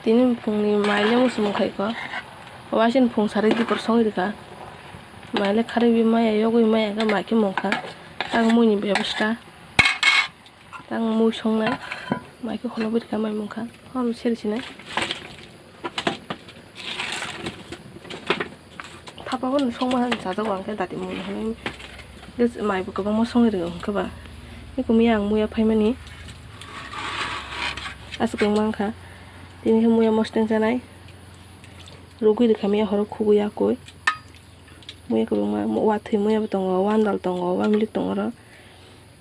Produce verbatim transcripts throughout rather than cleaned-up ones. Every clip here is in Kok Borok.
Tini phungni mai le muchung khai kho. Waising phung sari dipor songwi rikha. Mai le kharwi maya yogwi maya khe mai khe mungkha. Ang muini bebosta. Tang mui songnai, mai khe holobwi rikha mai mungkha, hor seri sinai. Thapa bono songma han chajago ang khe dati mui hinwi. Just mai bo kwbangma songwi rwgo hwnkhe ba. Eko miya ang muya phaimani. Aswk wng mankha. Tini khe muya mosteng chanai. Rugwi rikha miya horo khugwi yakwi. Muya kwbangma, wathwi muya bo tongo, wandal tongo, wamilik tongo oro.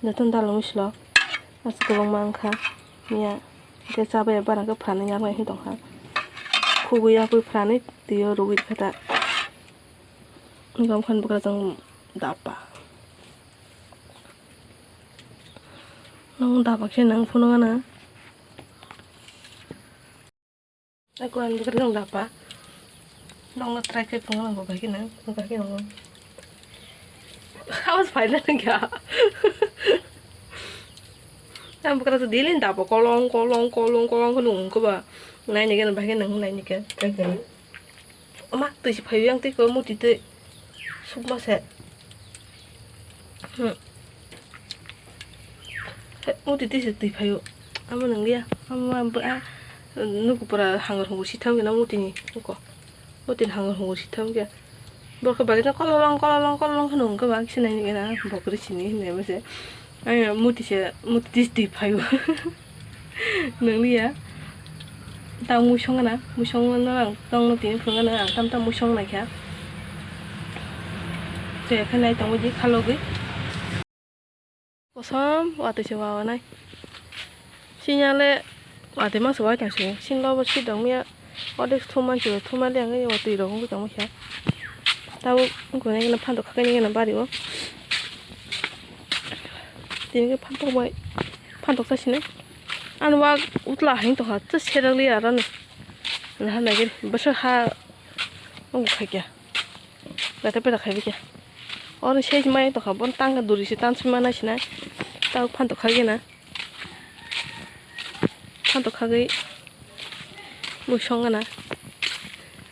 Jotono dalmui silo. Aswk kwbangma wngkha. Miya hwnkhe chabaya barang khe phrani yakmai wngwi tongkha. Khugwi yakwi phrani twiyo rwgwi khe ta. Wngkha bwkhani bwkrajwk dapa. Nwng dapa khe nang phunukgana. Aku ang dikit nang dapa. Nong na try khe phunukgana bo bai khe nang, bo bai khe nang. Awas phai na kya. Ang bwkrajwk daily dapa kolong, kolong, kolong, kolong khe nung khe ba. Naini khe, bai khe nang naini khe. Try khe. Ama twi si phaio yang twi ko muti twi. Sukma se. Hmm. He, muti twi se twi phaio. Ama nang ya. Ama ba, nuku pura hangar hungu si tham gina muti ni. Ko. Muti ni hangar hungu si tham gina. Borok bagwi kolong, kolong, kolong, kolong hwnwi hwnkhe ba kisa naini gana bokri sini hinwi bose. Ai muti se, muti twi se twi phaio. Nanglia. Ta mui songna, mui songna ang tongno tini phunukgana ang tam tam mui song naikha. Tei khe nai tongwi di khalogwi. Kosom watwi se wawanai. Sinyale watwi masa wai tong sini. Sinlo bo sidong miya. Ordek thum mansi bo thum mali ang watwi rok wngwi tongma kha. Tabuk wngkha nai gana phantok khakai nai gana bari o. Tini khe phantok bai phantok sa sinai. Ani wak utla hai tongkha, tei serak li aro ni. Naha nai gani bwswk ha wng khai kya. Beta beta khai bikya. Oro ni sej mai tongkha, bon tang duri se tan sima nai sinai. Tao phantok khai gana. Phantok khagwi mui song gana.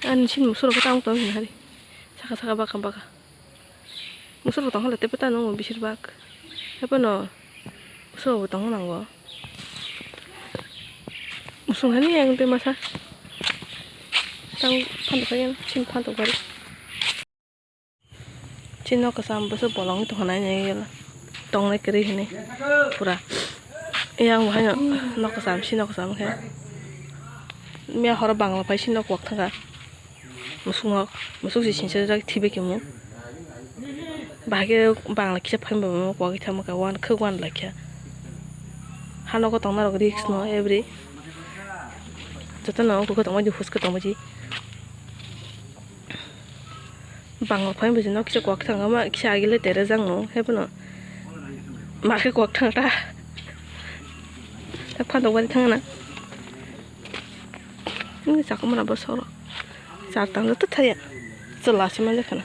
Ani sin musuk rok tang tong hari. Saka saka baka baka. Musuk rok tong hole tepe tano bisir bak. Tepe no. Musuk rok tong nango. Musuk hani yang te masa. Tang phantok kha yang, sin phantok bari. Sin nok kasam bwswk bolong tong nai nai gela. Tong nai kwrwi hinwi pura. Yang bo haino nok kasam, sin nok kasam khe. Miya horo bangla phai sin nok wak thangkha. Musuk no, musuk si singsa jak thibe kemo. Bahai khe bangla kisa phaima bo kwagwi thangma kha, wan khwk wan laikha. Ha nogo tongna rok risk no every. Joto no ungkha tongma di huska tongma di. Bangla phaima bo no kisa kwak thangma, kisa agile tere jang no, hebono. Ma khe kwak thangta. Phano wari thangna. Ini cakung mana bosoro. Sartang joto thaya. Chwla se manjakha na.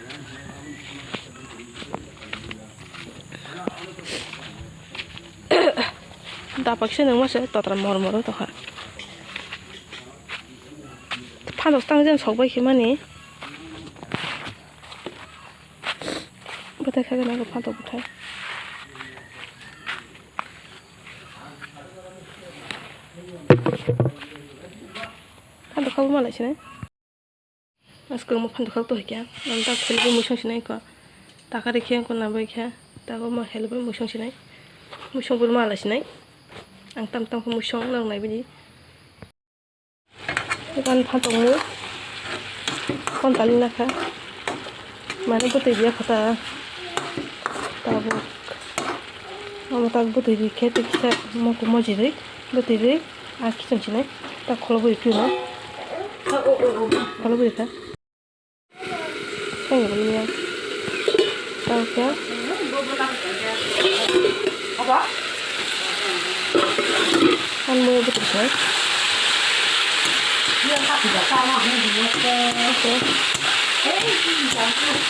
Dapak se nang masa totra mor mor tongkha. Phantok tang jen sok bai khe mani. Bwthai kha gana phantok bwthai. Phantok kha bo malai sinai. Askang mo phantok khak to hikya. Ang ta khulbo musong sinai ko. Takari khe ko nabai khe. Tago mo helbo musong sinai. Musong bur mala sinai. Ang tam tam khe musong nang nai bini. Ikan phantok mo. Kon tali nakha. Mane bwtwi biya khata. Tabuk. Omo tak bwtwi ri khe tei kisa moko mojirwi bwtwi ri a kiching sinai tak kholo bwi phiyokno kholo bwi kha. Tei bo niya. Tei khe. Kan mo bwtwi kha.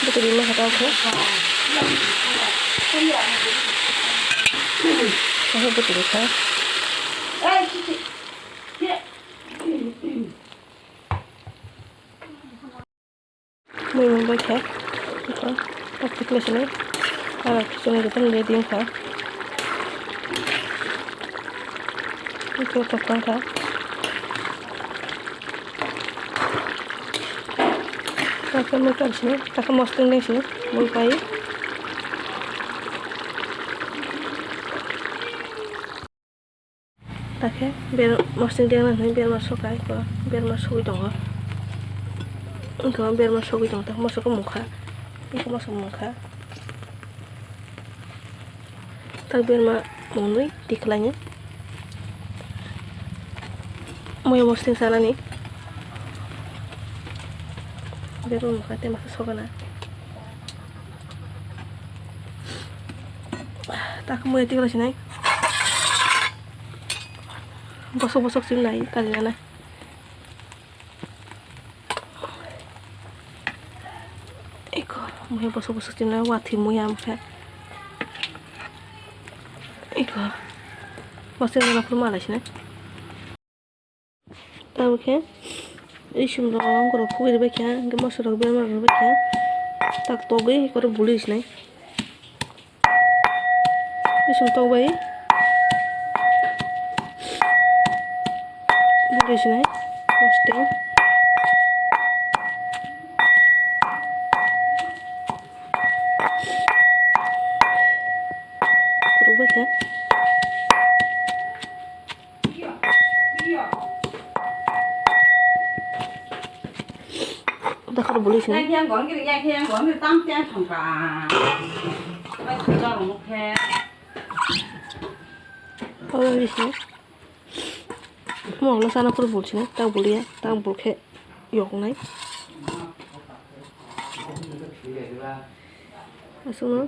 Bwtwi ma kha tei khe. Tei bwtwi kha. Wngkha, wngkha, tak tikla sini. Aro kiching ni joto ready wngkha. Wngkha, tak wngkha. Tak wngkha sini, tak mosting deng sini, mui pai. Takhe ber mosing dengna hinwi berma sokai ko, berma sogwi tongo. Wngkha berma sogwi tongo, tak mosok mungkha, wngkha mosok mungkha. Tak berma mwnwi tikhlainwi moya mosing sanani berma mungkha tei masa sogana. Tak moya tikhlai sinai. Bosok bosok chim nai kali nai. Eko, moya bosok bosok chim nai, wathi moya amkhe. Eko, bosok nana phuru malai sinai. Tamo khe, isum rok, ongkhorok phugwi rwbaikha, hwnkhe moso rok berma rwbaikha. Tak togwi eko buli sinai. Isum tok bai. Bwrwi sinai. Mosting. Kuruk bai khe. Dakhar buli sini. Yang yang gong kiri, yang yang gong kiri, tam tiang thongka. Mai thongka rong khe. Oi sini. Mo lo sana pur bul sini, tak bul ya, tak bul khe yok nai. Asung.